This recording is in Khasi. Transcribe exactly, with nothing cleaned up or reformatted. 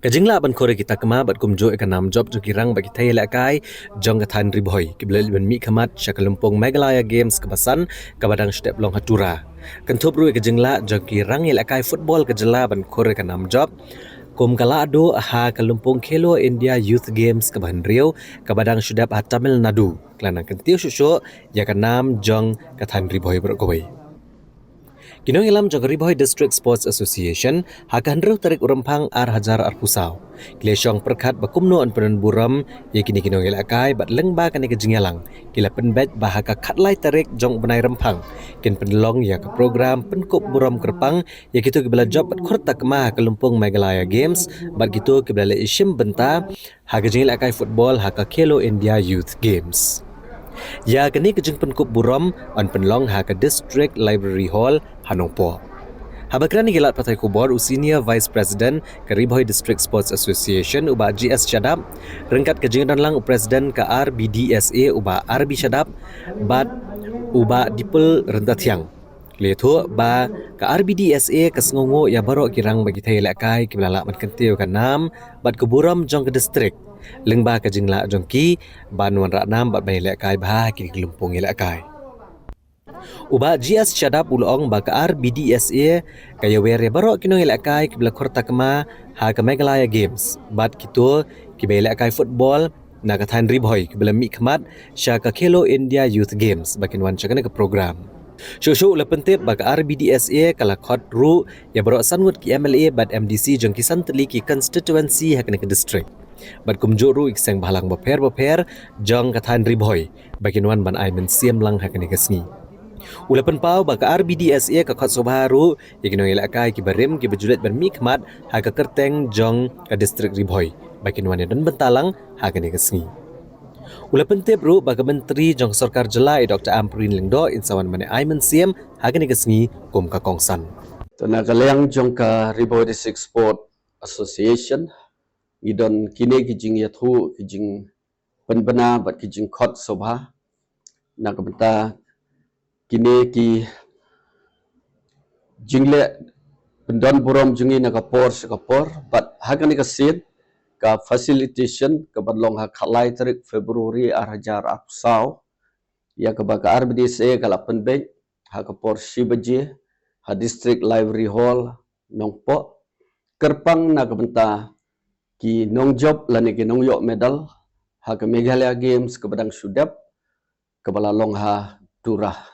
Ka jinglah ban khur ïa ki takma bad kumjuh ïa ka nam jop jong ki rang bad ki thei ïalehkai jong ka thaiñ Ri Bhoi kiba la leit ban mihkhmat sha ka lympung Meghalaya Games kaba san kaba dang shu dep long ha Tura. Kynthup ruh ïa ka jinglah jong ki rang ïalehkai football ka jylla ban khur ïa ka nam jop kum ka la duh ha ka lympung Khelo India Youth Games kaba hynriew kaba dang shu dep ha Tamil Nadu, ka la nang kyntiew shuh shuh ïa ka nam jong ka thaiñ Ri Bhoi baroh kawei. Ki nongïalam jong ka Ri Bhoi District Sports Association ha ka hynriew tarik u Rymphang ar hajar arphew saw ki la shong pyrkhat ba kumno yn pyndon burom ïa kine ki nongïalehkai bad lyngba kane ka jingïalang ki la pynbeit ba ha ka khatlai tarik jong u bnai Rymphang kin pynlong ïa ka program pynkup burom kyrpang ïa kito kiba la jop bad khur takma ha ka lympung Meghalaya Games bad kito kiba la leit shim bynta ha ka jingïalehkai football ha ka Khelo India Youth Games. Ïa kane ka jingpynkup burom yn pynlong ha ka District Library Hall ha Nongpoh. Haba kren ïa ki lad pathai khubor u Senior Vice President ka Ri Bhoi District Sports Association u Bah G S Shadap, ryngkat ka jingdon lang u President ka R B D S A u Bah R B Shadap bad u Bah Dipul Ryntathiang, la ïathuh ba ka R B D S A ka sngewnguh ïa baroh ki rang bad ki thei ïalehkai kiba la lah ban kyntiew ïa ka nam bad ka burom jong ka district lyngba ka jinglah jong ki ban wanrah nam bad ban ïalehkai bha ha kine ki lympung ïalehkai. U Bah G S Shadap u la ong ba ka R B D S A ka ïawer ïa baroh ki nongïalehkai kiba la khur takma ha ka Meghalaya Games bad kito kiba ïalehkai football na ka thaiñ Ri Bhoi kiba la mihkhmat sha ka Khelo India Youth Games ba kin wan sha kane ka program. Shuh shuh u la pyntip ba ka R B D S A ka la khot ruh ïa baroh san ngut ki M L A bad M D C jong ki san tylli ki constituency ha kane ka district bad kumjuh ruh ïa ki seng bhalang bapher bapher jong ka thaiñ Ri Bhoi ba kin wan ban ai mynsiem lang ha kane ka sngi. U la pynpaw ba ka R B D S A ka khot sngewbha ruh ïa ki nongïalehkai kiba rim kiba ju leit ban mihkhmat ha ka kyrteng jong ka district Ri Bhoi ba kin wan ïadon bynta lang ha kane ka sngi. U la pyntip ruh ba ka Myntri jong ka Sorkar Jylla i Doctor Ampareen Lyngdoh in sa wan ban ai mynsiem ha kane ka sngi kum ka kongsan. To na ka liang jong ka Ri Bhoi District Sport Association ngi don kine ki jingïathuh ki jingpynbna bad ki jingkhot sngewbha na ka bynta kine ki jingleh pyndon burom jong ngi na ka por sha ka por bad ha kane ka sien ka facilitation ka ban long ha khatlai tarik February ar hajar arphew saw ïa kaba ka R B D S A ka la pynbeit ha ka por shi baje ha District Library Hall Nongpoh kyrpang na ka bynta ki nongjop lane ki nongïoh medal ha ka Meghalaya Games kaba dang shu dep kaba la long ha Tura.